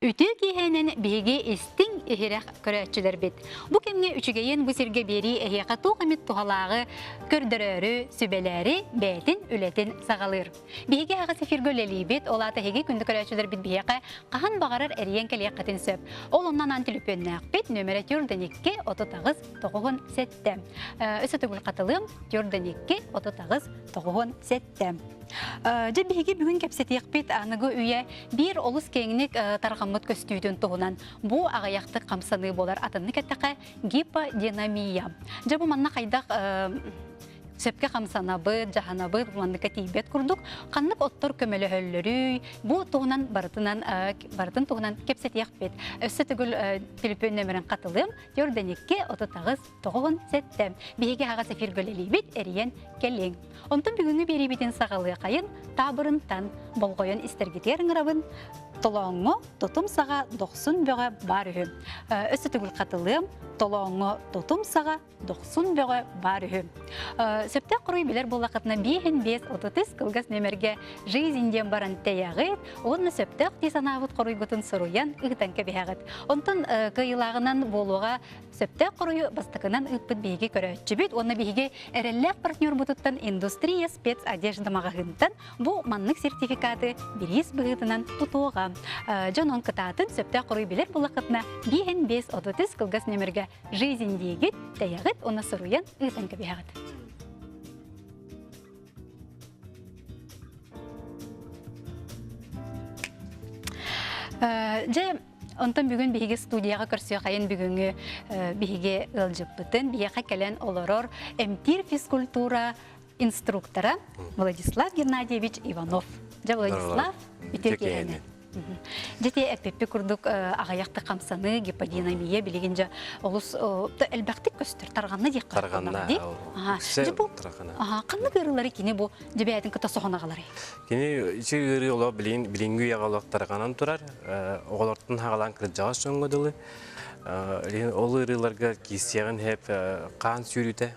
Үтүө киэһэнэн биһиги истиҥ иһирэх көрөөччүлэрбит. Бу кэмҥэ үчүгэйин бу сиргэ биэрии эһиэхэ туох эмит туһалааҕы көрдөрөөрү, сүбэлээри бэйэтин үлэтин саҕалыыр. Биһиги аһаҕас эфиргэ үлэлиибит, ол аата эһиги күндү көрөөччүлэрбит биһиэхэ хаһан баҕарар эрийэн кэлиэххитин сөп. Ол онно анаан түлүпүөннээхпит, нөмэрэ 42 38 97. Өссө төгүл хатылыам 42 38 97. Дьэ биһиги бүгүн кэпсэтиэхпит аныгы үйэ биир олус киэҥник тарҕаммыт көстүүтүн туһунан. Бу аҕыйахтык хамсаныы буолар атыннык эттэххэ гиподинамия. Дьэ бу манна хайдах сөпкө хамсанабыт, дьаһанабыт, манныка тиийбэт курдук ханнык оттор көмөлөһөллөрүй, бу туһунан барытынан барытын туһунан кэпсэтиэхпит. Өссө төгүл төлөпүөн нөмерин хатылыам 42 38 97. Биһиги аһаҕас эфиргэ үлэлиибит, эрийэн кэлиҥ. Онтон бүгүҥҥү биэриибитин саҕалыахайын таабырынтан болҕойон истэргитигэр ыҥырабын. Толооҥҥо тутум саҕа дохсун бөҕө баар үһү. Өссө төгүл хатылыам, толооҥҥо тутум саҕа дохсун бөҕө баар үһү. Сөптөөх хоруй билэр буоллаххытына биэһин биэс отутус кылгас нүөмэргэ «Жизнь» диэн баран тэйэҕит уонна сөптөөх дии санаабыт хоруйгутун суруйан ыытан кэбиһэҕит. Онтон кыайыылааҕынан буолуоҕа Сөптөөх хоруйу бастакынан ыыппыт биһиги көрөөччүбүт уонна биһиги эрэллээх партнербутуттан Индустрия спецодежда маҕаһыынтан бу маннык сертификаты бириис быһыытынан тутуоҕа. Дьон он кытаатын сөптөөх хоруй билэр буоллаххытына биэһин биэс отутус кылгас нөмергэ «Жизнь» диигит, тэйэҕит уонна суруйан ыытан кэбиһэҕит. Дьэ, Онтон бүгүн биһиги студияҕа көрсүөхайын бүгүҥҥү биһиги ыалдьыппытын биһиэхэ кэлэн олорор эмтиир физкультура инструктора Владислав Геннадьевич Иванов. Дьэ, Владислав, үтүө киэһэни. Дьэ, эппиппи курдук аҕыйахтык хамсаныы, гиподинамия билигин дьэ олус элбэхтик көстөр, тарҕанна диэххэ Тарҕанна. Дьэ, бу ханнык ыарыылары кини бу дьэбээтин кытта соһон аҕаларый? Кини ити ыарыы олох билигин билиҥҥи үйэҕэ олох тарҕанан турар. Оҕолортон хаҕалаан кырдьаҕас дьоҥҥо дылы. Ол ыарыыларга киирсиэҕин иһэп хаан сүүрүүтэ,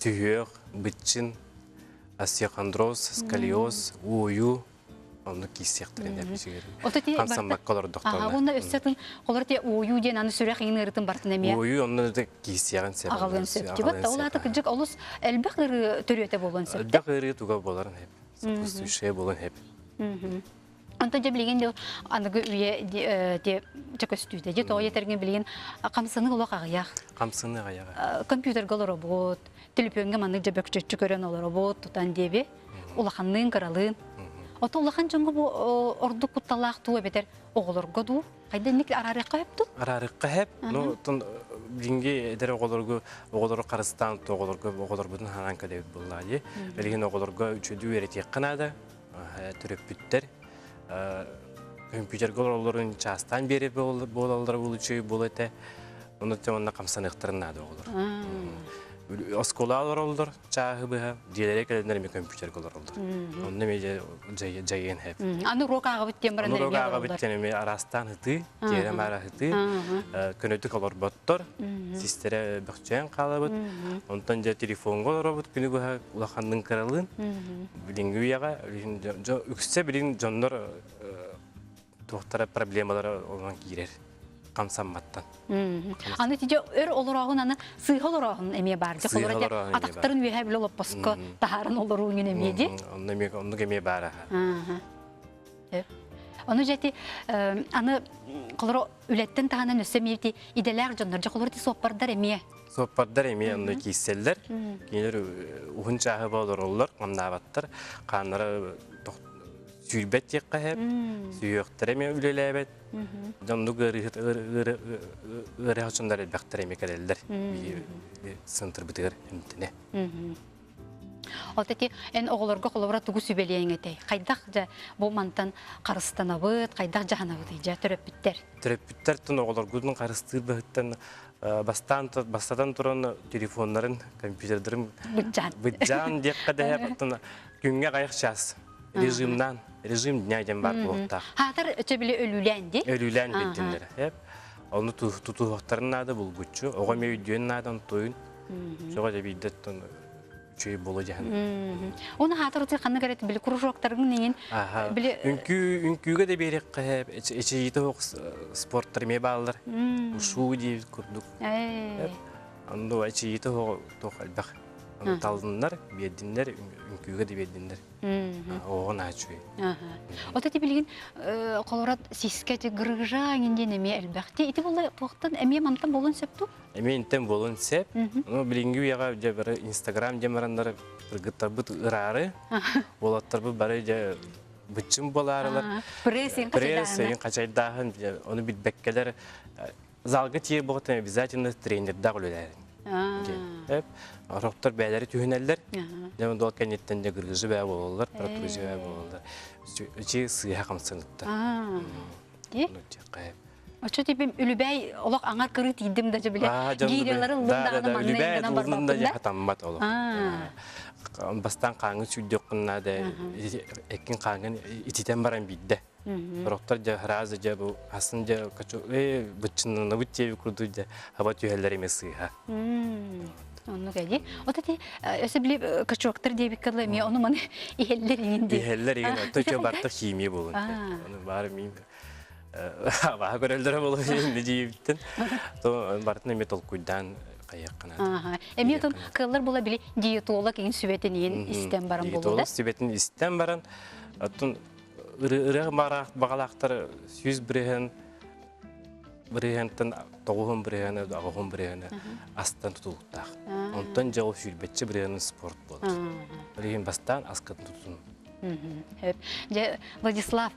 сүһүөх, быччын, остеохондроз, сколиоз, уойуу оннук киирсиэхтэрин эп Хамсаммакка олордохторуна. Уонна өссө атын холор те уойуу диэн аны сүрэх иҥин ыарытын бартын эмиэ. Уойуу онно да киирсиэҕин сөп. Аҕалыан сөп. Тибат ол аата кырдьык олус элбэх ыарыы төрүөтэ буолуон сөп. Элбэх ыарыы туга буоларын хэп. Сопутствующая буолан хэп. Онтон дьэ билигин де аныгы үйэ те көстүүтэ. Дьэ тоҕо етэргин билигин хамсаныы олох аҕыйах. Хамсаныы аҕыйах. Компьютерга олоробут, төлөпүөҥҥэ маннык дьэ бөкчөччү көрөн олоробут, тутан диэби. Улаханныын, кыралыын. Ото улахан дьоҥҥо бу ордук кутталаах дуу эбэтэр оҕолорго дуу? Хайда инник араарыахха сөп дуу? Араарыахха сөп. Ну, тон билиҥҥи эдэр оҕолорго оҕолору харыстаан оҕолорго оҕолорбутун ханаан кэлэбит буоллаа дии. Билигин оҕолорго үчүгэй үөрэтиэххэ наада. Төрөппүттэр компьютерга олороллорун чаастаан биэрэр буолаллара үчүгэй буолуо этэ. Онно онно хамсаныахтарын наада оҕолор. Оскуола олороллор чааһы быһа дьиэлэрэ кэлэннэр эмиэ компьютерга олороллор. Онно эмиэ дьайыан хэп. Аны уруок ааҕабыт диэн баран уруок ааҕабыт диэн эмиэ араастаан ытыы, тиэрэ маара ытыы, көнөтүк олорботтор, систэрэ бөхчөйөн хаалабыт. Онтон дьэ телефоҥҥа олоробут күнү быһа улаханныын кыралыын. Билиҥҥи үйэҕэ үксэ билин дьоннор туохтара проблемалара онон киирэр хамсамматтан. Аны тиже өр олорооһун аны сыыһа олорооһун эмиэ баар. Дьэ холоро атахтарын үөһэ биле олоппоско таһааран олорууҥун эмиэ ди. Онно эмиэ оннук эмиэ баар аха. Ону дьэти аны холоро үлэттэн таһынан өссө эмиэ ти идэлээх дьоннор дьэ холоро ти суоппардар эмиэ. Суоппардар эмиэ онно киирсэллэр. Кинилэр уһун чааһы олороллор, хамнаабаттар. Хааннара сүүрбэт диэххэ сөп, сүһүөхтэрэ эмиэ үлэлээбэт. Оннук ыарыһах дьоннор элбэхтэр эмиэ кэлэллэр центрбытыгар эмтэнэ. Ол ити эн оҕолорго холобура тугу сүбэлиэҥ этэй? Хайдах дьэ бу мантан харыстанабыт, хайдах дьаһанабытый дьэ төрөппүттэр? Төрөппүттэр тун оҕолоргутун харыстыыр быһыттан бастаан бастатан туран телефоннарын, компьютердарын быдьаан быдьаан диэххэ дэһэ күҥҥэ аҕыйах час режимнаан режим дня диэн баар буолуохтаах. Хаатар өтө били өлүүлээн ди. Өлүүлээн билдиннэр. Эп. Ону тутуһуохтарын наада булгуччу. Оҕо эмиэ өйдүөн наада онтуйун. Чоҕо дьэ биирдэ оттон Үчүгэй буолуо дьаһан. Оны хаатар утуй ханнык эрэ били кружоктаргын иҥин били Үҥкүү үҥкүүгэ да биэриэххэ эчэйиитэ суох спорттар эмиэ бааллар. Ушу диэбит курдук. Онно эчэйиитэ суох туох элбэх. Талыннар, биэрдиннэр, үҥкүүгэ да биэрдиннэр. Оҕо наһаа үчүгэй. Ото ти билигин холорат сискэ ти грыжа иҥин диэн эмиэ элбэх. Ти ити буолла туохтан эмиэ мантан буолуон сөп дуу? Эмиэ интэн буолуон сөп. Ну, билиҥҥи үйэҕэ дьэ бары Инстаграм диэн бараннар кыргыттарбыт ыраары, уолаттарбыт бары дьэ быччым буолаарылар. Пресс Пресс хачайдааһын, ону билбэккэлэр залга тиийэр буолтан обязательно тренердаах үлэлээһин. Эп, ороктор бээлэри түһүнэллэр. Дьэ, дол кэнниттэн дьэ гыргызы бээ буолаллар, протрузия бээ буолаллар. Үчи сыыһа хамсаныттар. Оччо типим үлүбэй олох аңар кырыы тиийдим да биле гиирелары ыллым даҕаны манна гынан барбаппын да хатаммат олох. Бастаан хааҥын сүүрдүөххүн наада, эккин хааҥын ититэн баран биирдэ. Сорохтор дьэ сразу дьэ бу асын дьэ э быччыннанабыт диэби курдук дьэ хаба түһэллэр эмиэ сыыһа. Оннук эди. От эти өсө били качоктар диэбиккэ дылы эмиэ ону маны иһэллэр иҥин дии. Иһэллэр иҥин отто чө барта химия буолун. Ону баар мин баха көрөллөрө болу диибиттен. То бартын эмиэ толкуйдаан хайыаххына. Эмиэ отон кыаллар була били диетолог иҥин сүбэтин иин истэн баран болу да. Диетолог сүбэтин истэн баран оттон ырыа баҕалаахтар 100 бырыһыантан 9 бырыһыана 8 бырыһыана астан тутулуктаах. Онтон дьэ ол сүүрбэччэ бырыһыаны спорт буолар. Билигин бастаан аскытын тутун. Дьэ, Владислав,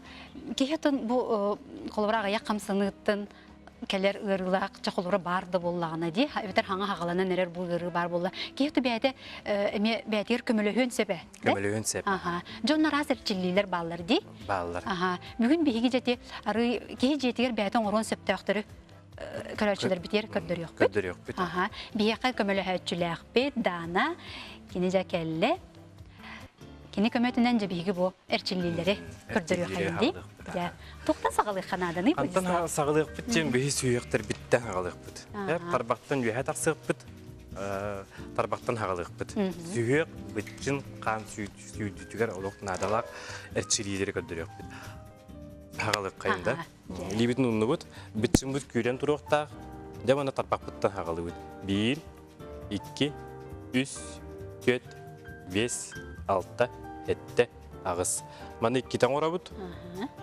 киһи отон бу холобура аҕыйах хамсаныыттан кэлэр ыарыылаах чэ холобура баар да буоллаҕына дии, эбэтэр хаҥа хаҕаланан эрэр бу ыарыы баар буолла. Киһи оту бэйэтэ эмиэ бэйэтигэр көмөлөһүөн сөп ээ. Көмөлөһүөн сөп. Аха. Дьон араас эрчиллиилэр бааллар дии. Бааллар. Аха. Бүгүн биһиги дьэти арыы киһи дьиэтигэр бэйэтэ оҥоруон сөптөөхтөрү көрөөччүлэрбитигэр көрдөрүөхпүт. Көрдөрүөхпүт. Аха. Биһиэхэ көмөлөһөөччүлээхпит Дана. Кини дьэ кэллэ. Кини көмөтүнэн дьэ биһиги бу эрчиллиилэри көрдөрүөххэйин дии. Дьэ, туохтан саҕалыахха нааданый Антан саҕалыахпыт диэн биһи сүһүөхтэрбиттэн саҕалыахпыт. Тарбахтан үөһэ тахсыахпыт, тарбахтан хаҕалыахпыт. Сүһүөх быччын хаан сүүрдүүтүгэр олох наадалаах эрчилиилэри көрдөрүөхпүт. Хаҕалыаххайын да. Илиибитин уннубут, быччыммыт күүрэн туруохтаах. Дьэ маны тарбахпыттан хаҕалыыбыт. Биир, икки, үс, түөрт, биэс, алта, сэттэ, аҕыс. Маны иккитэ оҥоробут,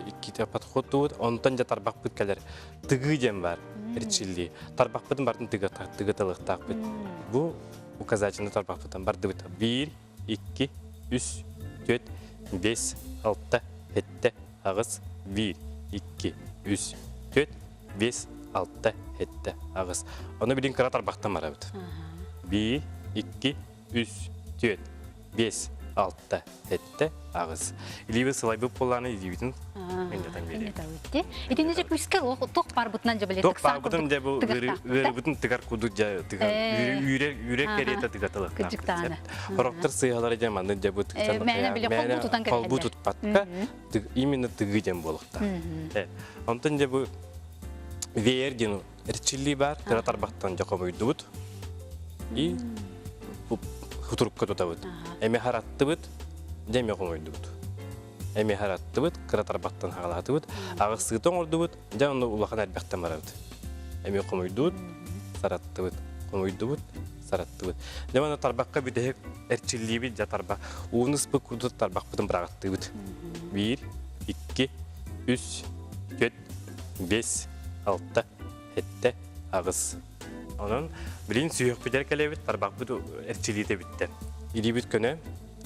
иккитэ подходтуубут, онтон дьэ тарбахпыт кэлэр. Тыгыы диэн баар, эрчиллии. Тарбахпытын бартын тыгыталыахтаахпыт. Бу указательный тарбахпытын бардыбыт. Биир, икки, үс, түөрт, биэс, алта, сэттэ, аҕыс, биир, икки, үс, түөрт, биэс, алта, сэттэ, аҕыс. Ону билин кыра тарбахтан барабыт. Биир, икки, үс, түөрт, биэс, алта, сэттэ, аҕыс. Илиибит сылайбыт буоллаҕына илиибитин ынньатан биэриэбит. Итиннэ дьэ күүскэ туох баарбытынан дьэ били Туох баарбытын дьэ бу ыарыыбытын тыгар курдук дьэ тыгар үүрэр үүрэр кэриэтэ тыгатылыктаах. Хороктор сыыһалара дьэ манны дьэ бу тыгар Мээнэ били холбуу тутан холбуу тутпатка именно тыгыы диэн буолуохтаах. Онтон дьэ бу веер диэн эрчиллии баар кыра тарбахтан дьэ хомуйдубут и хутурукка тутабыт. Эми хараттыбыт, дьэ эми хомуйдубут. Эми хараттыбыт, кыра тарбахтан хаҕалаатыбыт, аҕыстыыта оҥордубут, дьэ онно улахан элбэхтэн барабыт. Эми хомуйдубут, сараттыбыт, хомуйдубут, сараттыбыт. Дьэ манна тарбахха бүтэһик эрчиллиибит дьэ тарбах ууну ыспыт курдук тарбахпытын быраҕаттыыбыт. Биир, икки, үс, түөрт, биэс, алта, сэттэ, аҕыс. Онон билин сүһүөхпүтэр кэлэбит, тарбахпыт эрчилиитэ бүттэ. Илиибит көнө,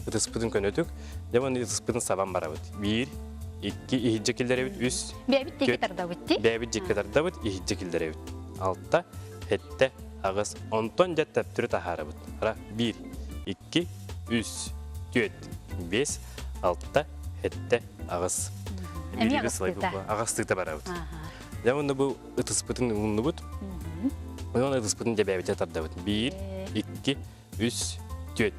ытыспытын көнөтүк, дьэ уонна ытыспытын сабан барабыт. Биир, икки, иһирдьэ киллэрэбит, үс, Бэйэбит диэки тардабыт дии. Бэйэбит диэки тардабыт, иһирдьэ киллэрэбит. Алта, сэттэ, аҕыс. Онтон дьэ төптөрү таһаарабыт. Ара, биир, икки, үс, түөрт, биэс, алта, сэттэ, аҕыс. Эмиэ аҕыстыыта. Аҕыстыыта барабыт. Дьэ уонна бу ытыспытын ууннубут. Онон ытыспытын дьэбээбитэ тардабыт. Биир, икки, үс, түөрт,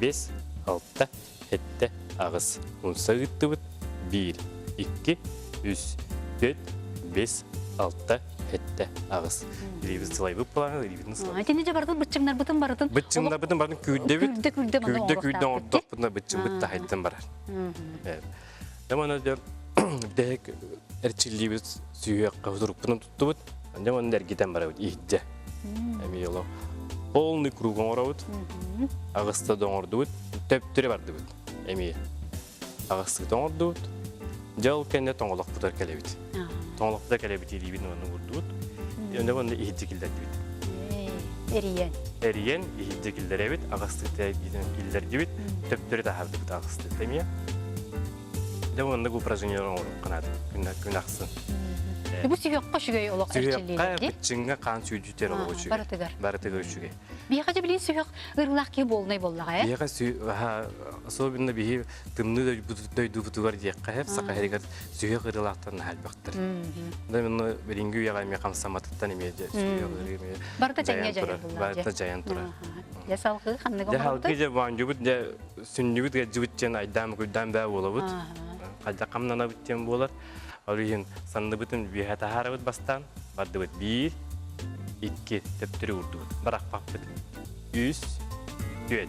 биэс, алта, сэттэ, аҕыс. Унса ыыттыбыт. Биир, икки, үс, түөрт, биэс, алта, Этте аҕыс. Илиибит сылайбыт буолан, илиибитин сылайбыт. Итини же барытын быччыҥнарбытын барытын Быччыҥнарбытын барытын күүрдэбит. Күрдэ күрдэ маны Күрдэ күрдэ оҥордохпутуна быччыҥбыт таһыйтан барар. Дьэ дьэ дэһик эрчиллиибит сүһүөххэ турукпутун туттубут. Дьэ манна эргитэн барабыт иһдьэ. Эмиэ олох полный круг оҥоробут. Аҕыста да оҥордубут. Төптөрө бардыбыт. Эмиэ аҕыстыыта оҥордубут. Дьэ ол кэннэ тоҥолохпутугар кэлэбит. Тоҥолохпутугар кэлэбит илиибин уонна уурдубут. Онно уонна иһирдьэ киллэрдибит. Эрийэн. Эрийэн иһирдьэ киллэрэбит, аҕыстыыта киллэрдибит, төптөрү таһаардыбыт аҕыстыыта эмиэ. Дьэ уонна упражнение оҥоруохха наада күн күн ахсын. Бу сүһүөххэ үчүгэй олох эрчиллиилэр дии. Быччыҥҥа хаан сүүрдүүтэр олох үчүгэй. Барытыгар. Барытыгар үчүгэй. Биһиэхэ дьэ билигин сүһүөх ыарыылаах киһи буолунай буоллаҕа ээ. Биһиэхэ особенно биһи тымныы дойдубутугар диэххэ сөп, саха сиригэр сүһүөх ыарыылаахтар наһаа элбэхтэр. Да мин билиҥҥи үйэҕэ эмиэ хамсаматыттан эмиэ сүһүөх ыарыы эмиэ Барыта тэҥҥэ дьайан турар. Барыта дьайан турар. Дьэ салгыы ханнык Дьэ салгыы дьэ баанньубут дьэ сүнньүбүт ыалдьыбыт диэн айдаан куйдаан бээ буолабыт. Хайдах хамнанабыт диэн буолар. Ол иһин санныбытын үөһэ таһаарабыт бастаан. Бардыбыт биир, икки төптөрү уурдубут. Барахпаппыт. Үс, түөрт,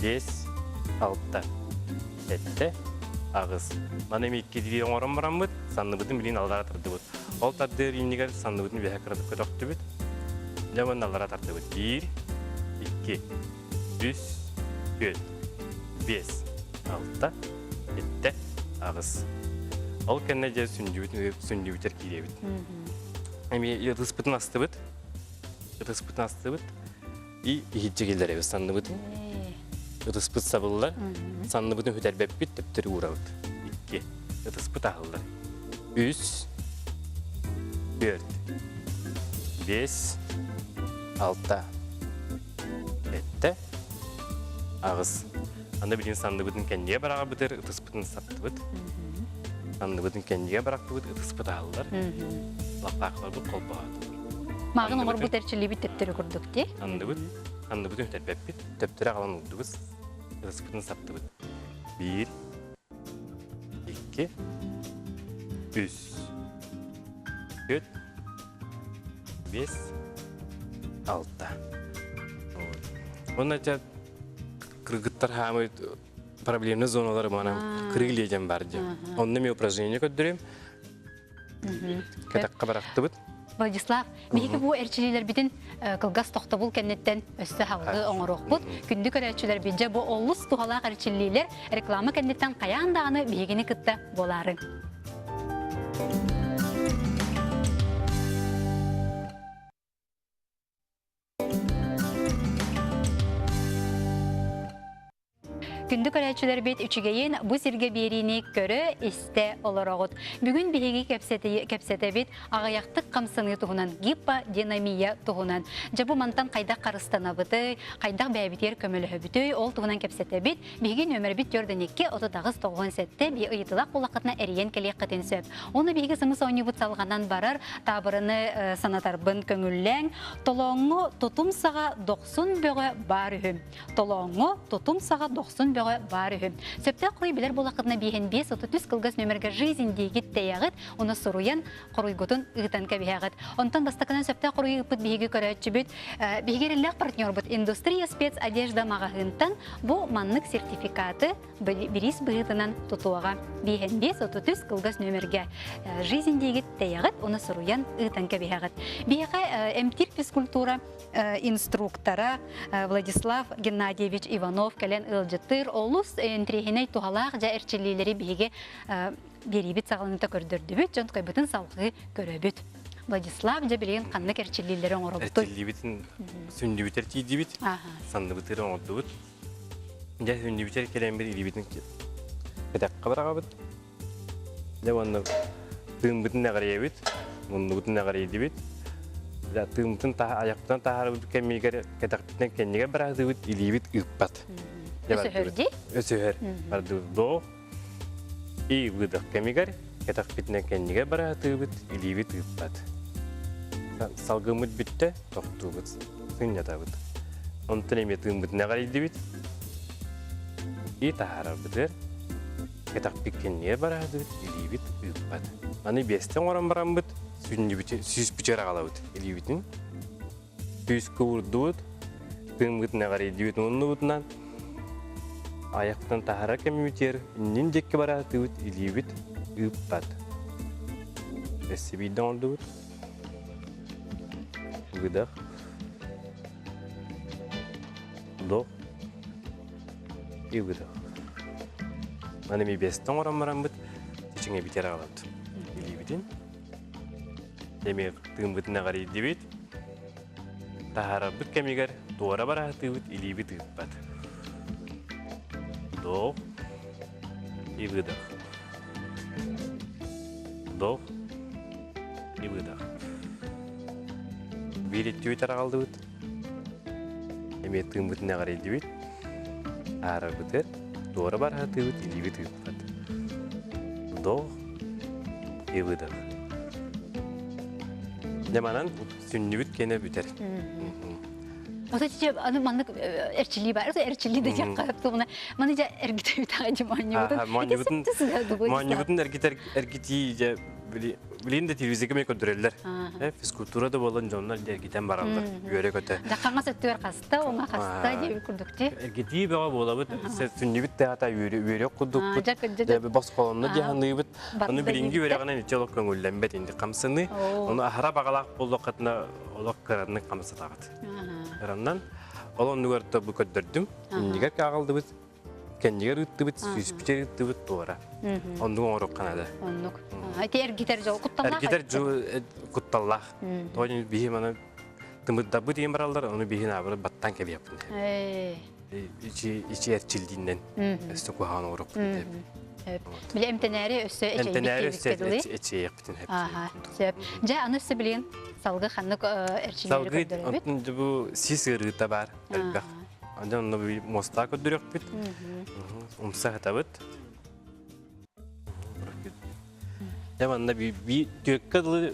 биэс, алта, сэттэ, аҕыс. Маны эми иккилии оҥорон бараммыт, санныбытын билин аллара тардыбыт. Ол тардыар иннигэр санныбытын үөһэ кыратык көтөхтүбүт. Дьэ уонна аллара тардыбыт. Биир, икки, үс, түөрт, биэс, алта, сэттэ, аҕыс. Ол кэннэ дьэ сүндүбүт сүндүбүтэр киирэбит. Эмиэ ытыспытын астыбыт. Ытыспытын астыбыт. И иһирдьэ киллэрэбит санныбытын. Ытыспыт сабыллар. Санныбытын хүтэрбэппит, төптөрү уурабыт. Икки. Ытыспыт аһыллар. Үс, түөрт, биэс, алта, Эттэ. Аҕыс. Аны билин санныбытын кэннигэ бараҕабытыр, ытыспытын саптыбыт. Санныбытын кэннигэ барахтыбыт, ытыспыт аһыллар. Лаппаахларбыт холбоһоотулар. Мааҕын оҥорбут эрчиллибит төптөрү курдук дии. Анныбыт, анныбытын үтэрбэппит, төптөрү аҕалан уурдубут, ытыспытын саптыбыт. Биир, икки, үс, түөрт, биэс, алта. Уонна дьэ кыргыттар хаамый проблемный зоналары манан крылья диэн бар дии. Онно мен упражнение көрдөрөм. Кэтакка барахтыбыт. Владислав, биһиги бу эрчилиилэрбитин кылгас тохтобул кэнниттэн өссө халгы оҥоруохпут. Күндү көрөөччүлэрбит дьэ бу олус туһалаах эрчиллиилэр реклама кэнниттэн хайаан даҕаны биһигини кытта буолаары. Күндү көрөөччүлэрбит үчүгэйин бу сиргэ биэриини көрө, истэ олороҕут. Бүгүн биһиги кэпсэтэбит аҕыйахтык хамсаныы туһунан, гипподинамия туһунан. Дьэ бу мантан хайдах харыстанабытый, хайдах бэйэбитигэр көмөлөһөбүтүй, ол туһунан кэпсэтэбит. Биһиги нүөмэрбит 42 38 97 би ыйытылах буоллаххытына эрийэн кэлиэххитин сөп. Оны биһиги сымыс оонньуубут салҕанан барар, таабырыны санатарбын көҥүллээҥ. Толооҥҥо тутум саҕа дохсун бөҕө баар үһү. Толооҥҥо тутум саҕа дохсун бөҕө баар үһү. Сөптөөх хоруй билэр буоллаххытына биэһин 5 33 кылгас нүөмэргэ жизнь диигит тэйэҕит, уну суруйан хоруйгутун ыытан кэбиһэҕит. Онтон бастакынан сөптөөх хоруйу ыыппыт биһиги көрөөччүбүт, биһиги эрэллээх партнербут Индустрия спецодежда маҕаһыынтан бу маннык сертификаты бириис быһыытынан тутуоҕа. Биэһэн 5 33 кылгас нүөмэргэ «Жизнь» диигит тэйэҕит, уну суруйан ыытан кэбиһэҕит. Биһиэхэ эмтиир физкультура инструктора Владислав Геннадьевич Иванов кэлэн ыалдьыттыыр олус интириэһинэй туһалаах дьэ эрчиллиилэри биһиги биэриибит саҕаланыыта көрдөрдүбүт, дьон кыайбытын салҕыы көрөбүт. Владислав, дьэ билигин ханнык эрчиллиилэри оҥоробутуй? Эрчиллиибитин сүнньүбүтэр тиийдибит, санныбытыгар оҥордубут. Дьэ сүнньүбүтэр кэлэн илиибитин кэтэххэ быраҕабыт. Дьэ уонна тыыммытын эҕэрийэбит, муннубутун эҕэрийдибит. Дьэ тыыммытын айахпытынан таһаарбыт кэмигэр кэтэхпитинэн кэннигэр быраҕытыбыт, илиибит ыыппат. Өсөһөр дии? Өсөһөр. Бардыбыт. И выдох кэмигэр кэтэхпитинэн кэннигэр бараатыыбыт, илиибит ыыппат. Салгыммыт бүттэ, тохтуубут, сынньатабыт. Онтон эмиэ тыыммытын эҕэрийдибит. И таһаарарбытыгар кэтэхпит кэннигэр бараатыбыт, илиибит ыыппат. Аны биэстэ оҥорон бараммыт, Сүнньүбүтүн сүүспүтүгэр аҕалабыт илиибитин. Күүскэ уурдубут, тыыммытын эҕэрийдибит муннубутунан айахтан таһара кэммитигэр иннин диэки бараатыбыт, илиибит ыыппат. Өссө биирдэ оҥордубут. Выдох. Вдох. И выдох. Маны ми бэстэ оҥорон бараммыт, чэчиҥэбитигэр аҕалабыт. Илиибитин Эмиэ тыыммытын эҕэрийдибит. Таһаарарбыт кэмигэр туора бараатыыбыт, илиибит ыыппат. Вдох и выдох. Вдох и выдох. Биир иккибит араҕаллыбыт. Эмиэ тыыммытын эҕэрийдибит. Аарарбытыгар туора бараатыыбыт, илиибит ыыппат. Вдох и выдох. Дьэ манан сүнньүбүт киэнэ бүтэр. Ото чэ аны маннык эрчиллии бар. Эрчиллии да диэххэ тугуна. Маны дьэ эргитэ бүтэ моонньубутун. Моонньубутун моонньубутун эргитэр эргитии дьэ билин да телевизорга мен көрдөрөллөр. Физкультура да буолан дьоннор дьэ эргитэн бараллар үөрэ-көтө. Хаҥас өттүгэр хаста, уҥа хаста диэбит курдук ти. Эргитии бөҕө буолабыт. Сүнньүбүт да үөрүөх курдукпут. Босхолонно диэханыыбыт. Ону билиҥҥи үөрэҕинэн иччи олох көҥүллэммэт инди хамсаныы. Ону аһара баҕалаах буоллаххытына олох кыраннык хамсатаҕыт. Кыраннан ол оннугар да бу көрдөрдүм. Иннигэр кааҕылдыбыт, кэннигэр ыыттыбыт, сүүспүтэр ыыттыбыт туора. Оннук оҥоруохха наада. Оннук. Ити эргитэр дьол кутталлаах. Эргитэр дьол кутталлаах. Тоҕо биһи маны тымырдарбыт диэн бараллар, ону биһи наабыры баттан кэбиэппин. Ичи ичи эрчилдииннэн өссө куһаҕан оҥоруохпут деп. Били эмтэнээри өссө Эмтэнээри өссө эчэйиэхпитин Сөп. Дьэ, аны өссө билигин салгы ханнык эрчиллиилэри көрдөрөбүт? Салгыы бу сис ыарыыта бар элбэх. Аны онно муостаа көрдөрүөхпүт. Умса хатабыт. Дьэ манна би түөккэ дылы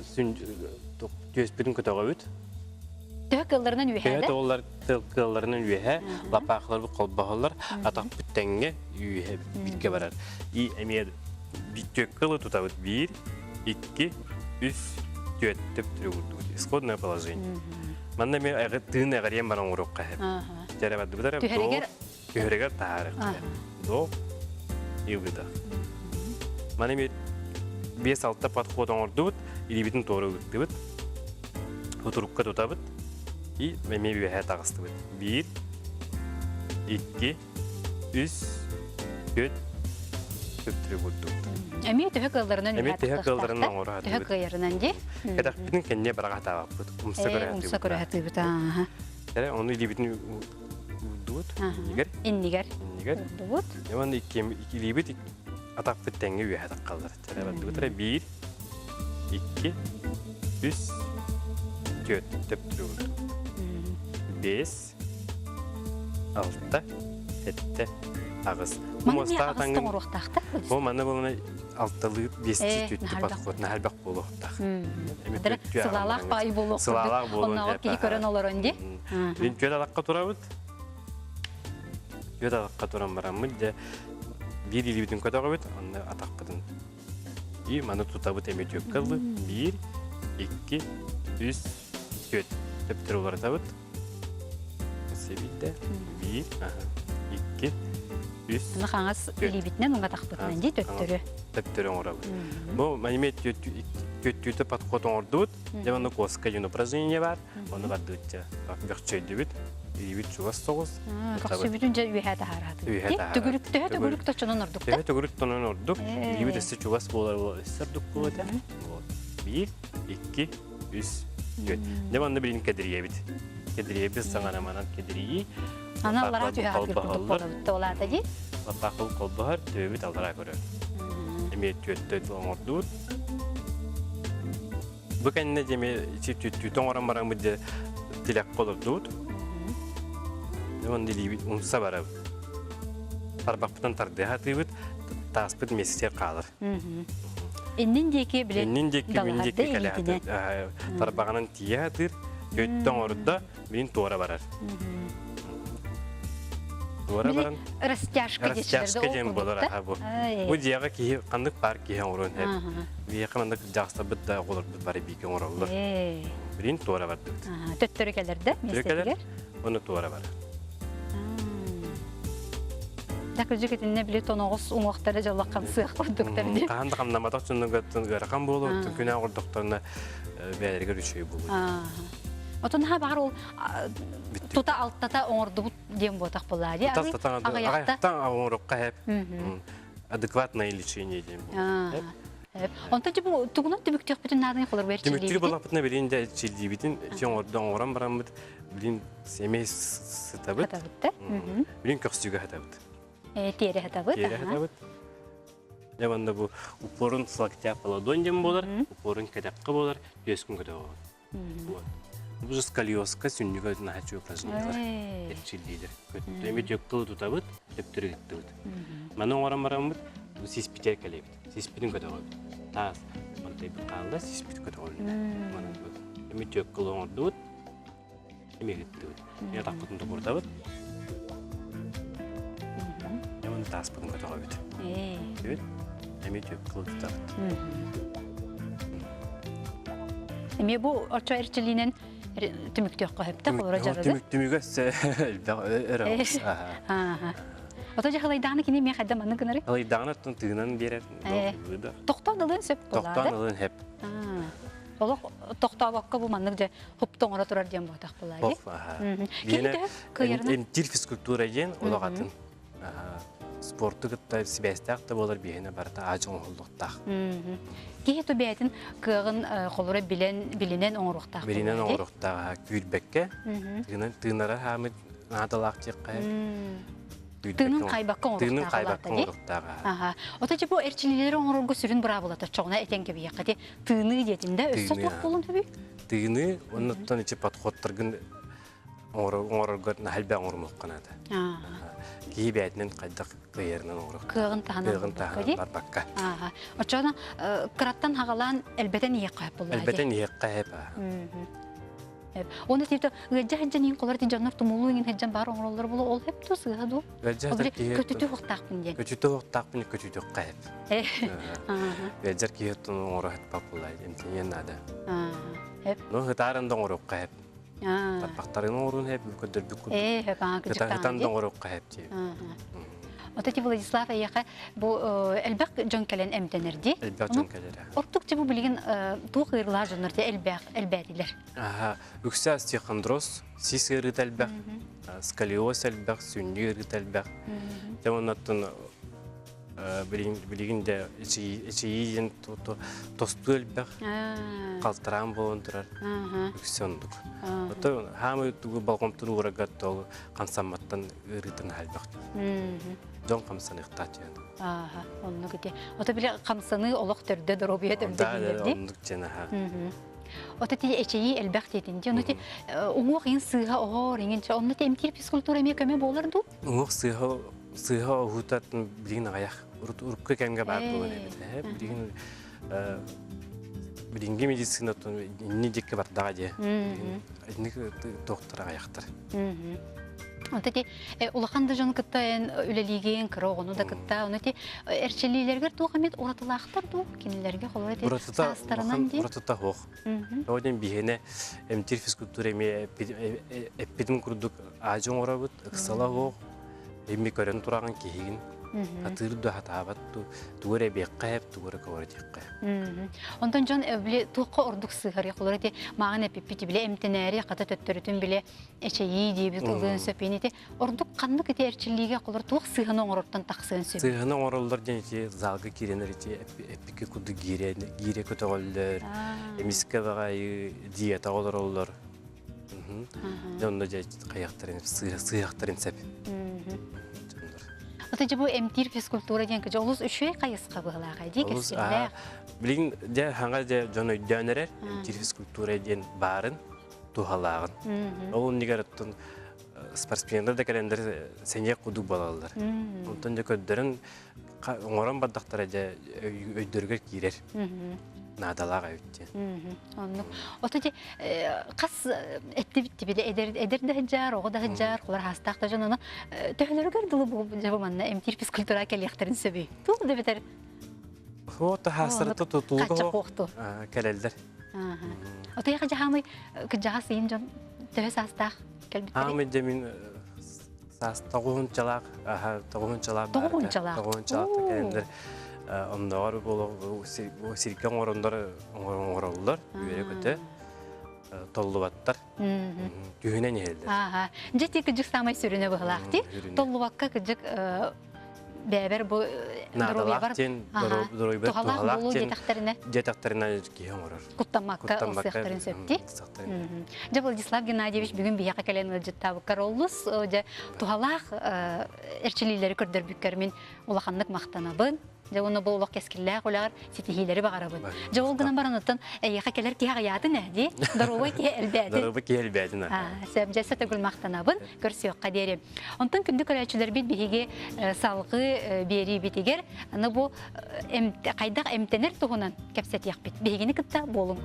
түөспүтүн көтөҕөбүт. Төһө кыалларынан үөһэ Төһө тоҕулар кыалларынан үөһэ, лапаахларбыт холбоһоллор, атахпыт тэҥҥэ үөһэ бииргэ барар. И эмиэ түөккэ ылы тутабыт биир, икки, үс, түөт төптөрү курдубут. Исходное положение. Манна эмиэ тыын эҕэриэн баран оҥоруохха сөп. Дьэрэ бардыбыт эрэ Түһэригэр таһаарыахха. Вдох и выдох. Маны эмиэ 5-6 подход оҥордубут, илиибитин туора ыыттыбыт, утурукка тутабыт и эмиэ үөһээ таҕыстыбыт. Биир, икки, үс, түөрт, төптөрү курдубут. Эмиэ төһө кыалларынан Эмиэ төһө кыалларынан оҥоро Төһө кыайарынан дии. Кэтэхпитин кэнниэ бараҕа хатаабаппыт. Умса көрө Умса көрө хатыыбыт. Эрэ ону илиибитин уурдубут. Иннигэр. Иннигэр. Иннигэр. Уурдубут. Уонна илиибит атахпыт тэҥҥэ үөһэ таххаллар. Бардыбыт эрэ биир, икки, үс, түөрт төптөрү уурдубут. Бэс, алта, сэттэ, аҕыс. Маны эмиэ аҕыс тоҥоруохтаахтар. Бу манна буолана алталыы биэстии түттү подход наһаа буолуохтаах. Сылаалаах баай буолуох Сылаалаах буолуон Оннооҕор киһи көрөн олорон дии. Мин түөт алакка турабыт. Түөт алакка туран бараммыт дьэ биир илиибитин көтөҕөбүт, онно атахпытын. И маны тутабыт эмиэ түөккэ ыллы. Биир, икки, үс, түөт. Төптөрү уларытабыт. Себидде. Биир, икки, үс. Аны хаҥас илиибитинэн уҥа тахпытынан дии төттөрү. Төптөрү оҥоробут. Бу манимет түөттүүтэ подход оҥордубут. Дьэ онно куоска дьон упражнение бар. Ону бардыытча бөхчөйдүбүт. Илиибит чугас соҕус. Көхсүбүтүн дьэ үөһээ таһаараатыбыт. Үөһээ таһаараат. Төгүрүк төһө төгүрүк точонон ордук Төһө төгүрүк тонон ордук. Илиибит өссө чугас буолар өссө ордук буолуо Биир, икки, үс, түөрт. Дьэ манна билин кэдириэбит. Кэдириэбит саҥана манан кэдирийии. Аны аллараа түһэ хатыыр курдук буолабыт олаата дии. Лаппаахыл холбоһор, төбөбүт аллараа көрөр. Эмиэ түөттө оҥордубут. Бу кэннэ дьэ эмиэ түттүүтэ оҥорон бараммыт дьэ тилэххэ олордубут. Уонна илиибит умса барабыт. Тарбахпытын тардыһа атыыбыт, тааспыт миэстэтигэр хаалар. Иннин диэки били Иннин диэки, мин диэки кэлэ тарбаҕынан тиийэ сатыыр, түөттэ оҥордо, мин туора барар. Туора баран растяжка растяжка диэн буолар аха бу. Бу дьиэҕэ киһи ханнык баар киһи оҥоруон сөп. Биһиэхэ маннык дьаҕыстарбыт да оҕолорбут бары бииргэ оҥороллор. Билин туора бардыбыт. Төттөрү кэлэр да миэстэтигэр. Оны туора бар. Да кырдьык итиннэ били тоноҕос уҥуохтара дьаллаххан сыах курдуктар дии. Хаһан да хамнаматах дьоннорготтон ыарахан буолуо, күнэ оҕордохторуна бэйэлэригэр үчүгэй буолуо. Отон ха баҕар ол тута алтата оҥордубут диэн буотах буоллаа дии. Аҕыйахта оҥорукка хэп адекватное лечение диэн буолуо. Онтон бу тугунан түмүктүөхпүтүн нааданы холор Түмүктүүр буоллахпытына билин дэ чилдиибитин оҥордо оҥорон бараммыт билин сэмэй сытабыт. Хатабыт Билин көхсүгэ хатабыт. Тиэрэ хатабыт. Тиэрэ хатабыт. Дьэ манна бу упорун слактя ладонь диэн буолар, упорун кэтэххэ буолар, түөскүн көтөҕөҕүн. Вот. Бу же сколиозка сүнньүгэ наһаа упражнениялар эрчиллиилэр. Эми төк тылы тутабыт, төптөрү ыттыбыт. Маны оҥорон бараммыт, бу сиспитигэр кэлэбит. Сиспитин көтөҕөбүт. Таас мантайбыт хаалла, сиспит көтөҕөлүннэ. Манан эми төк тылы оҥордубут, эми ыттыбыт. Эми атахпытын токурутабыт. Эми тааспытын көтөҕөбүт. Түбүт. Эми төк тылы тутабыт. Эмиэ бу оччо эрчилиинэн түмүктүөххэ сөптөх олоро дьарыгы. Түмүгэ элбэх өрө Ото дьаһалайдаҕына кини эмиэ хайда маннык гынары? Алайдаҕына оттон тыынан биэрэр. Тохтоон ылыан сөп Тохтоон ылыан сөп. Олох тохтообокко бу маннык дьэ хупту оҥоро турар диэн буотах буолаа дии. Кини төһө Эмтиир физкультура диэн олох атын. Спорту кытта сибээстээх да буолар биһиэнэ барыта аадьы оҥоһуллуохтаах. Киһи тубээтин кыаҕын холура билэн билинэн оҥоруохтаах. Билинэн оҥоруохтаах күүрбэккэ тыынан тыынара хаамыт наадалаах диэххэ Тыынын хайбакка Тыынын хайбакка оҥоруохтаах. Аха. Ото бу эрчиллиилэри оҥорорго сүрүн быраабылата чоҕуна этэн кэбиһиэххэ тыыныы диэтин да өссө туох буолун төбүй? Тыыныы оннуттан ичи подходтаргын оҥорорго наһаа оҥорумуохха наада. Киһи бэйэтинэн хайдах кыайарынан оҥоруох. Кыаҕын таһынан Кыаҕын таһынан барбакка. Оччоҕуна кыраттан хаҕалаан элбэтэн иһиэххэ сөп буоллаҕа. Элбэтэн иһиэххэ сөп. Оны типте ыалдьа сылдьан иин колор дьоннор тумулуу иҥин сылдьан баар оҥороллор буолуо ол хэп ту сыыһа дуу? Ыалдьа сылдьар киһи көтүтү уохтаахпын диэн. Көтүтү уохтаахпын көтүтүөххэ сөп. Ыалдьар киһи оттон оҥоро сытпат буоллаа эмтэниэн наада. Ну ытааран да оҥоруохха сөп. Тарбахтарын оҥоруун сөп, көрдөрбүт курдук. Ытан да оҥоруохха сөп дии. Вот эти Владислав эйиэхэ бу элбэх дьон кэлэн эмтэнэр дии. Элбэх дьон кэлэр. Ордук бу билигин туох ыарыылаах дьоннор те элбэх элбээтилэр. Аха, үксэ остеохондроз, сис ыарыыта элбэх, сколиоз элбэх, сүнньү ыарыыта элбэх. Дьэ оннуттан билигин да эчийии диэн тостуу элбэх, халтараан буолан турар, үксэ оннук. Ото хаамай тугу болҕомтону уурарга ол хамсамматтан ыарыытын элбэх. Дьон хамсаныахтаах диэн. Ааха, оннук ити. Ото били хамсаныы олох төрдө, доруобуйа төрдө дииллэр дии. Оннук диэн аха. Ото ти эчэйии элбэх диэтин. Дьон ити уҥуох иҥин сыыһа оһоор иҥин онно ти эмтиир физкультура эмиэ көмө буолар дуу? Уҥуох сыыһа сыыһа оһуута билигин аҕыйах. Урукку кэмҥэ баар буолан эбит. Билигин билиҥҥи медицина инни диэки бардаҕа дии. Инник туохтар аҕыйахтар. Онто ти улахан да дьону кытта эн үлэлиигин, кыра оҕону да кытта, ону ти эрчиллиилэргэр туох эмит уратылаахтар дуу? Кинилэргэ холобура ти саастарынан дии? Уратыта суох. Ол диэн биһиэнэ эмтиир физкультура эмиэ эппитим курдук аадьы оҥоробут, ыксала суох, эми көрөн тураҕын киһигин атыыр да хатаабат дуу, тугу эрэ эбиэххэ эп, тугу эрэ көҕүрэтиэххэ. Онтон дьон били туохха ордук сыһар холобура ти мааҕын эппиппит били эмтэнээри хата төттөрүтүн били эчэйии диэбит ылыан сөп ити ордук ханнык ити эрчиллиигэ холор туох сыһаны оҥорортон тахсыан сөп Сыһаны оҥороллор диэн ити залга киирэнэр ити эппикки курдук гиирэ гиирэ көтөҕөллөр, эмискэ баҕайы диета олороллор. Дьэ онно дьэ хайахтарын сыһыахтарын сөп. Ата дьэ бу эмтиир физкультура диэн кыдьа олус үчүгэй хайысха быһылаах дии кэскиллээх. Билигин дьэ хаҥа дьэ дьон өйдөөн эрэр эмтиир физкультура диэн баарын туһалааҕын. Ол иннигэр оттон спортсменнар да кэлэннэр сэниэх курдук буолаллар. Онтон дьэ көрдөрөн оҥорон бардахтара дьэ өйдөрүгэр киирэр. наадалаах эбит диэн. Оннук. Ото дьэ хас эттибит тибиле эдэр эдэр да сылдьар, оҕо да сылдьар, кулар хаастаах да дьон ону төһөлөрүгэр дылы бу дьэ бу манна эмтиир физкультура кэлиэхтэрин сөбүй? Туох да бэтэр Оо, таһаастарыта тутулуга хачча хуохту. кэлэллэр. Ото яха жаһамый кыдьаҕас ыйын дьон төһө саастаах кэлбиттэрий? Аамый дьэ мин саас тоҕуһунчалаах аха тоҕуһунчалаах Тоҕуһунчалаах. Тоҕуһунчалаах кэлэннэр оннооҕор сиргэ оҥороннор оҥороллор үөрэ-көтө толлубаттар түһүнэн иһэллэр. Ааха. Дьэ ти кыдьык саамай сүрүнэ быһылаах ти. Толлубакка кыдьык бэбэр бу наадалаах диэн доруобуйабар туһалаах буолуу диэтэхтэринэ диэтэхтэринэ киһи оҥорор. Куттаммакка ылсыахтарын сөп дии. Дьэ Владислав Геннадьевич бүгүн биһиэхэ кэлэн ыалдьыттаабыккар олус дьэ туһалаах эрчилиилэри көрдөрбүккэр мин улаханнык махтанабын. Дьэ уонна бу олох кэскиллээх үлэҕэр ситиһиилэри баҕарабын. Дьэ ол гынан баран оттон эйиэхэ кэлэр киһи аҕыйаатын ээ дии. Доруобай киһи элбээтин. Доруобай киһи элбээтин. Сөп дьэ сөтөгүл махтанабын. Көрсүөххэ диэри. Онтон күндү көрөөччүлэрбит биһиги салгыы биэриибитигэр аны бу хайдах эмтэнэр туһунан кэпсэтиэхпит. Биһигини кытта буолуҥ.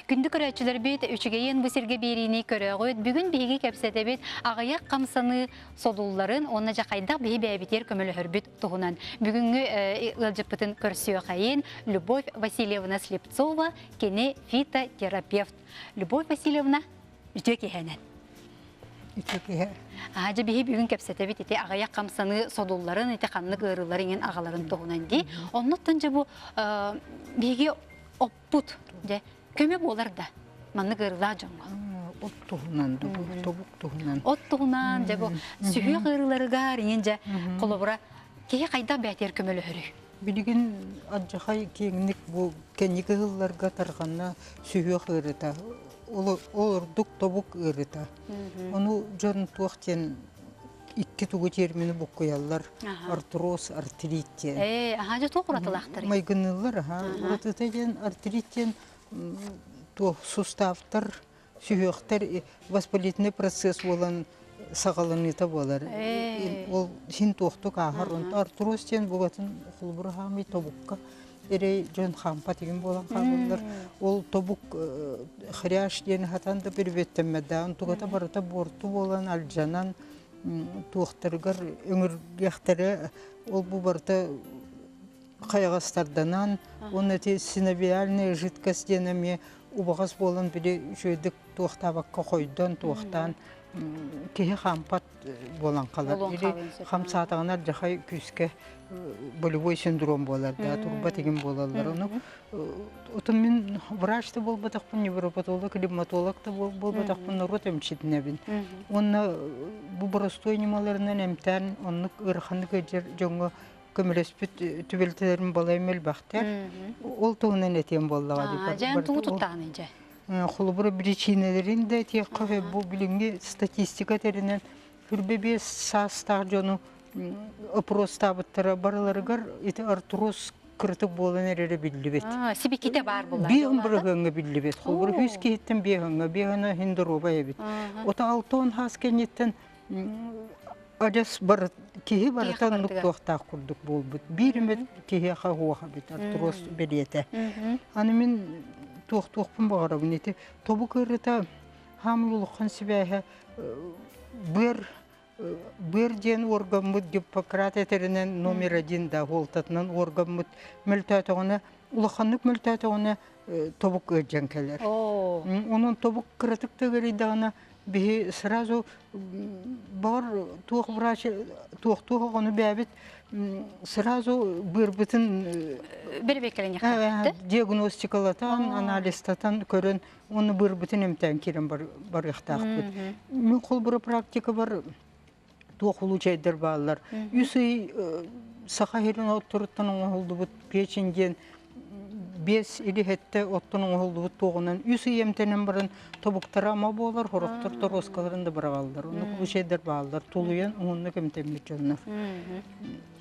Күндү көрөөччүлэрбит, үчүгэйин бу сиргэ биэриини көрөөҕүт. Бүгүн биһиги кэпсэтэбит аҕыйах хамсаныы содулларын уонна дьэ хайдах биһи бэйэбитигэр көмөлөһөрбүт туһунан. Бүгүҥҥү ыалдьыппытын көрсүөхэйин Любовь Васильевна Слепцова, кини фитотерапевт. Любовь Васильевна, үтүө киһэнэн. Үтүө киһи. Аа, дьэ биһи бүгүн кэпсэтэбит ити аҕыйах хамсаныы содулларын, ити ханнык ыарыылар иҥин аҕаларын туһунан дии. Оннуттан дьэ бу биһиги оппут дьэ көмө буолар да маннык ыарыылаах дьоҥҥо. От туһунан, тобук туһунан. От туһунан дьэ бу сүһүөх ыарыыларыгар иҥин дьэ холобура киһи хайдах бээтигэр көмөлөһөрүй? Билигин алдьархай киэҥник бу кэнники ыһылларга тарҕанна сүһүөх ыарыта, ол ордук тобук ыарыта. Ону дьон туох диэн икки тугу термини буккуйаллар артроз, артрит диэн. Ээ, аһаа дьэ туох уратылаахтарый? Майгынныыллар аһаа. Уратыта диэн артрит диэн туох суставтар сүһүөхтэр воспалительный процесс буолан саҕаланыыта буолар. Ол син туохтук ааһар. Онто артроз диэн бугатын холобур хаамый тобукка эрэй дьон хаампат игин буолан хаалаллар. Ол тобук хрящ диэн хатан да бүрүбүөттэммэт онтугата барыта буорту буолан алдьанан туохтарыгар өҥүргэхтэрэ ол бу барыта хайаҕастарданан уонна ити синовиальная жидкость диэн эмиэ убаҕас буолан били үчүгэйдик туохтаабакка хойдон туохтаан киһи хаампат буолан халар или хамсаатаҕына алдьархай күүскэ болевой синдром буолар да турба тигин буолаллар ону отон мин врач да буолбатахпын невропатолог ревматолог да буолбатахпын норуот эмчитинэбин уонна бу боростуой ньымаларынан эмтээн оннук ыараханнык ыалдьар дьоҥҥо көмөлөспүт түбэлтэлэрим балайым элбэхтэр. Ол туһунан этиэм буоллаҕа дии. Дьэ, тугу туттаҕыный дьэ? Холобура биричиинэлэрин да этиэххэ бу билиҥҥи статистика тэринэн хүрбэ биэс саастаах дьону опростаабыттара барыларыгар ити артроз кырытык буолан эрэрэ биллибит. Сибикитэ баар буолла. Биэһин бырыһыаҥҥа биллибит. Холобура үс киһиттэн биэһиҥҥэ, биэһинэ иһин доруобай эбит. Ото алтон хаас кэнниттэн адьас бар киһи барыта оннук туохтаах курдук буолбут. Биир эмит киһиэхэ уоха эбит артроз бэлиэтэ. Аны мин туохтуохпун баҕарабын ити тобук ыарыыта хаамыл улахан сибээһэ быар быар диэн уоргаммыт Гиппократ этэринэн номер один да уолтатынан уоргаммыт мөлтөөтөҕүнэ улаханнык мөлтөөтөҕүнэ тобук ыалдьан кэлэр. Онон тобук кыратык да ыарыйдаҕына биһи сразу баҕар туох врач туохтуох оҕону бэйэбит сразу быарбытын диагностикалатан анализтатан көрөн уонна быарбытын эмтээн киирэн барыахтаахпыт. Мин холбура практика бар туох улуучайдар бааллар. Үс ый саха сирин отторуттан оҥоһуллубут печень диэн Биэс или сэттэ оттон оҥоһуллубут туоҕунан үс ый эмтэнэн баран тобуктара ама буолар, сорохтор торуоскаларын да быраҕаллар. Оннук случайдар бааллар. Тулуйан уһуннук эмтэммит дьоннор.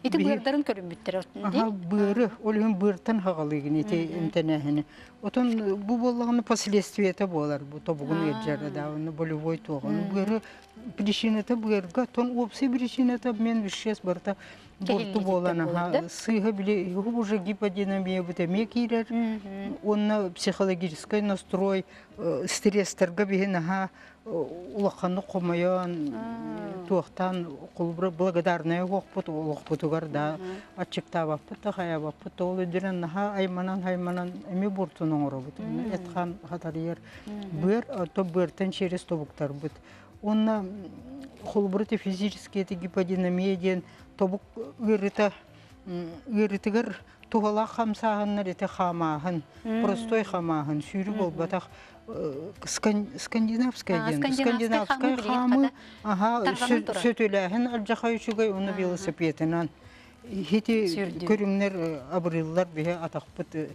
Ити быардарын көрүммүттэр Аха, быары, ол иһин быартан хаҕалыыгын ити эмтэнээһини. Отон бу буоллаҕына последствиета буолар бу тобугун ыалдьара да, онно болевой туоҕун. Быары причината быарга, тон общий причината обмен веществ барыта буорту буолан аха сыыһа били уже гиподинамия бут эмиэ киирэр уонна психологическай настрой стресстарга биһин аха улаханнык хомойон туохтаан холобура благодарная уохпут олохпутугар да аччыктаабаппыт да хайаабаппыт да ол үрдүнэн наһаа айманан айманан эмиэ буортун оҥоробут эт-хаан хатарыйар быар то быартан через тобуктарбыт Уонна холобура ити физический ити гиподинамия диэн тобук ыарыыта ыарыытыгар туһалаах хамсааһыннар ити хаамааһын, простой хамааһын, сүүрүү буолбатах скандинавская диэн скандинавскай хаамыы аха сөтүлээһин алдьархай үчүгэй уонна велосипедынан ити көрүҥнэр абырыыллар биһи атахпыт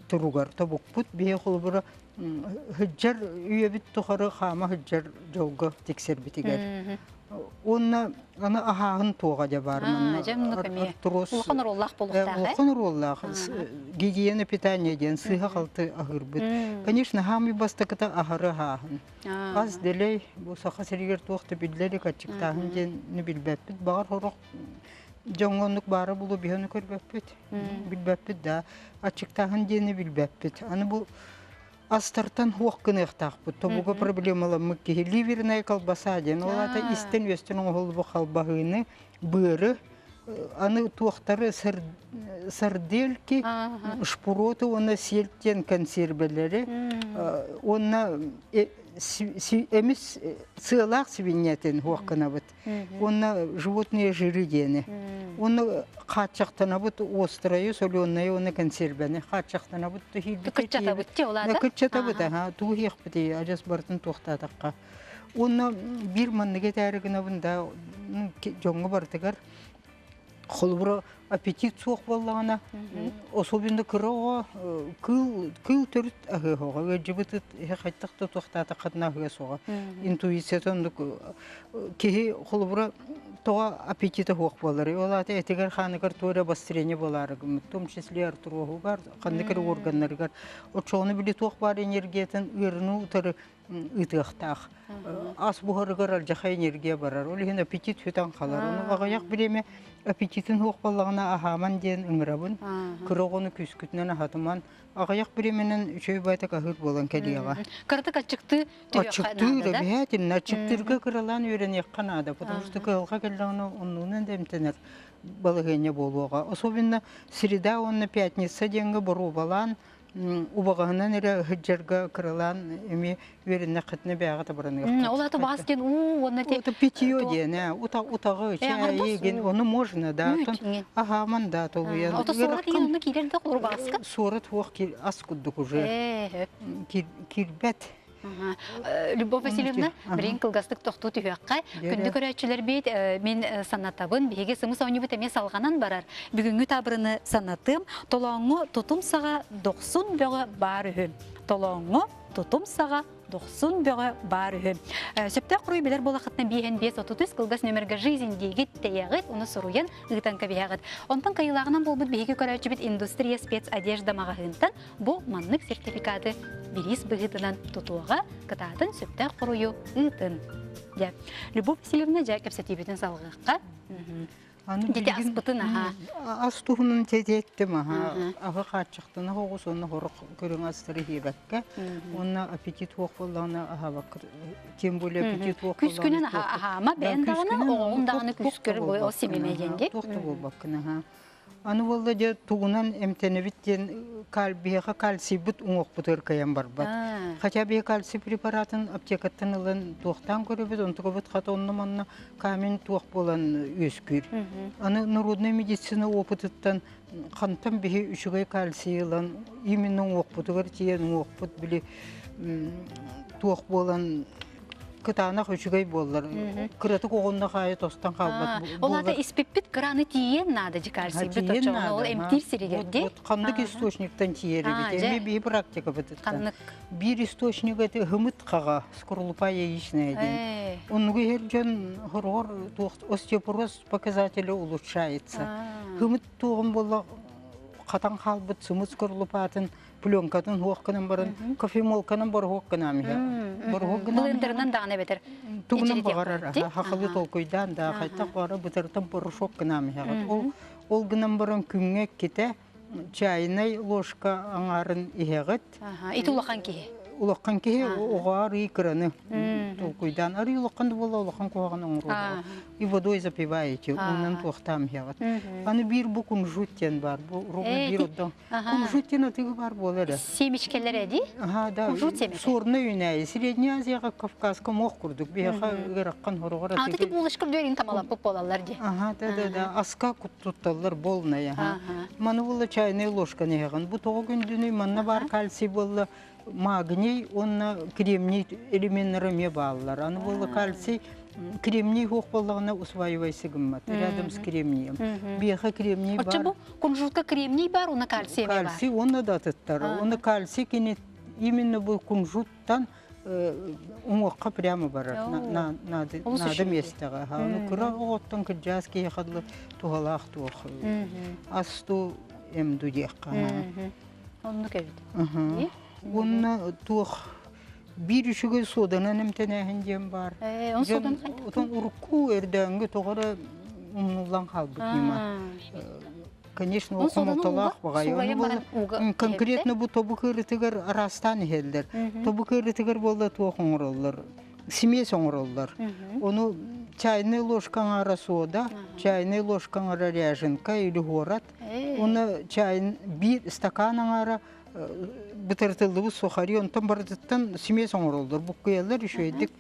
туругар тобукпут биһи холобура Сылдьар үйэбит тухары хаама сылдьар дьолго тиксэрбитигэр. Уонна аны аһааһын туоҕа дьэ баар манна. Артроз улахан оруоллаах буолуохтаах. Улахан оруоллаах. Гигиена питания диэн сыыһа-халты аһыырбыт. Конечно, хаамый бастакыта аһары аһааһын. Ас дэлэй бу Саха сиригэр туох да биллэ илик аччыктааһын диэни билбэппит. Баҕар сорох дьоҥҥо оннук баара буолуо биһи ону көрбөппүт. Билбэппит да. Аччыктааһын диэни билбэппит. Аны бу астартан хуох гыныахтаахпыт. Тобуга проблемаламмыт киһи ливерная колбаса диэн. Ол аата истэн-үөстэн оҥоһуллубут халбаһыыны, быары, аны туохтары сардельки, шпуроты уонна сельдь диэн консервэлэри уонна эмис сыалаах сибинньэтин хуох гынабыт. Уонна животные жиры диэни. Уонна хааччахтанабыт острайы, соленые уонна консервэни хааччахтанабыт Кыччатабыт те улаата? Кыччатабыт, аха, туу иэхпит адьас барытын туохтаатахха. Уонна биир маннык этээри гынабын да дьоҥҥо барытыгар холобура аппетит суох буоллаҕына, особенно кыра оҕо кыыл кыыл төрүт аһыаһоҕа ыалдьыбыт ыт хайтах да туохтаатаххытына аһыа суоҕа. Интуицията оннук киһи холобура тоҕо аппетита суох буолар. Ол аата этигэр хааныгар туох эрэ обострение буолаары гыммыт, в том числе артроһугар, ханнык эрэ органнарыгар. Оччоҕуна били туох баар энергиятын ыарыыны утары ыытыахтаах. Ас буһарыгар алдьархай энергия барар. Ол иһин аппетит сүтэн халар. Ону аҕыйах бириэмэ аппетитин суох буоллаҕына аһааман диэн ыҥырабын. Кыра оҕону күскүтүнэн аһатыман. Аҕыйах бириэмэнэн үчүгэй байтак аһыыр буолан кэлиэҕэ. Кыратык аччыктыы түһүөххэ Аччыктыыр обязательно. Аччыктыырга кыралаан үөрэниэххэ наада. Потому что кыһалҕа кэллэҕинэ оннунан да эмтэнэр балаһыанньа буолуоҕа. Особенно среда уонна пятница диэҥҥэ боруобалаан убаҕаһынан эрэ сылдьарга кыралаан эмиэ үөрэннэххитинэ бэйэҕэ табарыныаххыт. Ол аата баас диэн уу уонна те Это питье диэн ээ утаҕы чээйи гин ону можно да аһааман да толуйан Ото суорат деген онно киирэр да курбааска суорат хуох ас курдук уже киирбэт. Любовь Васильевна, билигин кылгастык тохтуу түһүөххэ. Күндү көрөөччүлэрбит, мин санатабын, биһиги сымыс оонньуубут эмиэ салҕанан барар. Бүгүҥҥү таабырыны санатыым. Толооҥҥо тутум саҕа дохсун бөҕө баар үһү. Толооҥҥо тутум саҕа дохсун бөҕө баар үһү. Сөптөөх хоруй билэр буолаххытына биэһэн 5 33 кылгас нөмергэ «Жизнь» диигит тэйэҕит, уну суруйан ыытан кэбиһэҕит. Онтон кыайыылааҕынан буолбут биһиги көрөөччүбүт «Индустрия спецодежда» маҕаһыынтан Бу маннык сертификаты бириис быһыытынан тутуоҕа, кытаатын сөптөөх хоруйу ыытын. Дьэ, Любовь Васильевна дьэ кэпсэтиибитин салҕыахха. Дити аспытын аха. Ас туһунан тететтим аха. Аһы хааччахтана хоҕус уонна хорох көрүҥ астары иһиэбэккэ уонна аппетит суох буоллаҕына аһаабакка тем более аппетит суох Күскүнэн аһаама бэйэн даҕаны оҕоҕун даҕаны күскөр ол симиме диэн Туох да буолбаккын аха. Аны буолла дьэ тугунан эмтэнэбит диэн биһиэхэ кальцийбыт уҥуохпутугар кыайан барбат. Хотя биһи кальций препаратын аптекаттан ылан туохтаан көрөбүт, онтукабыт хата онно-манна камень туох буолан үөскүүр. Аны народная медицина опытыттан хантан биһи үчүгэй кальций ылан именно уҥуохпутугар тиийэн уҥуохпут били туох буолан. кытаанах үчүгэй буоллар. Кыратык оҕонно хаайы тостон хаалбат Ол аата испиппит кыраны тиийэн наада дьи кальцийбит оччоҕуна ол эмтиир сиригэр ди. Ханнык источниктан тиийэр эбит? Эми биһи практикабытыттан. Ханнык? Биир источник эти хымыт хаҕа, скорлупа яичная диэн. Оннугу иһэр дьон хороҕор остеопороз показатели улучшается. Хымыт туоҕун буолла хатан хаалбыт сымыс скорлупатын пленкатын хуох гынан баран кофемолканан бороһуок гынаам иһэ. Бороһуок гынаам. Блендерынан даҕаны эбэтэр Тугунан баҕарар хахалы толкуйдаан да хайтах баҕара бытарытан порошок гынаам иһэҕит. Ол ол гынан баран күҥҥэ иккитэ чайнай ложка аҥаарын иһэҕит. Ити улахан киһи. Улахан киһи оҕо арыы кыраны толкуйдаан арыы улахан да буолла улахан куһаҕан оҥоруо и водой запиваете онон туохтаам иһэҕит. Аны биир бу кунжут диэн бар бу ровно биир отдон Кунжут диэн атыгы бар буолар эрэ. Семечкэлэр эди? Аха, да. Кунжут семечке. Сорно үүнээйи. Средняя Азияга Кавказка мох курдук. Биһиэхэ ыараххан хороҕор атыгы. Аты булышкыр дүөрин тамалаппыт буолаллар ди. Аха, да, да, да. Аска тутталлар болная. Аха. Маны буолла чайная ложка нэһэҕин. Бу тоҕо күндүнүй манна бар кальций буолла магний уонна кремний элеменнары эмиэ бааллар. Аны буолла кальций кремний хуох буоллаҕына усваивайся гыммат. Рядом с кремнием. Биэхэ кремний бар. Бу кунжутка кремний бар, уна кальций эмиэ бар. Кальций уонна да атыттар. Уонна кальций кини именно бу кунжуттан уҥуохха прямо барар. Надо надо миэстэҕэ. Аны кыра оҕоттон кырдьаас киһиэхэ дылы туһалаах туох. Асту эмду диэххэ. Оннук эбит. Уонна туох биир үчүгэй суоданан эмтэнээһин диэн баар. Он суодан Отон урукку өрдөөҥҥү тоҕо эрэ умнуллан хаалбыт ньыма. Конечно, ол хомолтолоох баҕайы. Конкретно бу тобу кыырытыгар араастаан иһэллэр. Тобу кыырытыгар буолла туох оҥороллор? Смесь оҥороллор. Ону чайная ложка аҥаара сода, чайная ложка аҥаара ряженка или город. Уонна чайын биир стакан аҥаара бытырытыллыбыт сухари, онтон барытыттан смесь оҥороллор, буккуйаллар үчүгэйдик.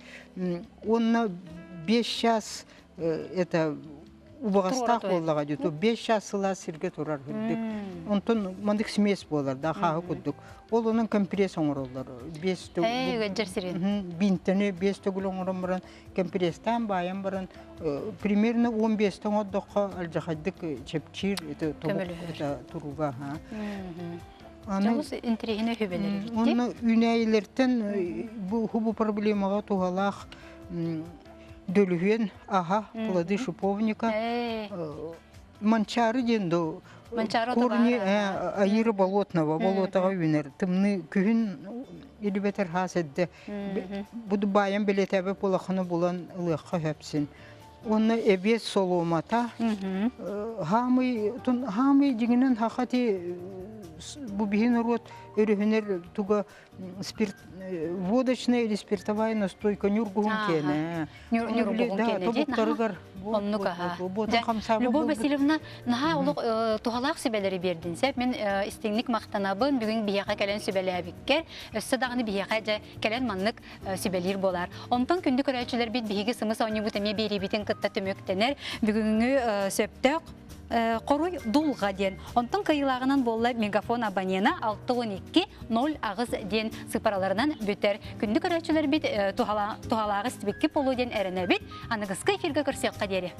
Уонна 5 час это убаҕастаах буоллаҕа дии, 5 час сылаас сиргэ турар үрдүк. Онтон мандык смесь буолар да хааһы курдук. Ол онон компресс оҥороллор. 5 бинтэни 5 төгүл оҥорон баран компресстаан баайан баран примерно 15 оҥордоххо алдьархайдык чэпчиир это туруга. Аны интириэһинэй хүбэлэр эбит. Онно үүнээйилэртэн бу бу проблемаҕа туһалаах дөлүһүөн аһа, плоды шиповника, манчаары диэн до корни аира болотного, болотаҕа үүнэр. Тымныы күһүн илибэтэр хаас эдде буду баайан билетээбэ улаханы булан ылыахха хөпсүн. Онно эбиэс солуомата хаамый хаамый дьиҥинэн хахати бу биһи норуот өрүһүнэр туга спирт водочная или спиртовая настойка ньургуһун киэнэ. Ньургуһун киэнэ тобуктарыгар Оннук аха. Любовь Васильевна наһаа олох туһалаах сүбэлэри биэрдин сеп. Мин истиҥник махтанабын. Бүгүн биһиэхэ кэлэн сүбэлээбиккэр. Өссө даҕаны биһиэхэ дьэ кэлэн маннык сүбэлиир буолар. Онтон күндү көрөөччүлэрбит биһиги сымыс оонньуубут эмиэ биэриибитин кытта түмүктэнэр. Бүгүҥҥү сөптөөх хоруй дулҕа диэн. Онтон кыайыылааҕынан буолла мегафон абонена 612 08 диэн сыпараларынан бүтэр. Күндү көрөөччүлэрбит туһалааҕы истибикки болуу диэн эрэнэбит. Аныгыскы эфиргэ көрсүөххэ диэри.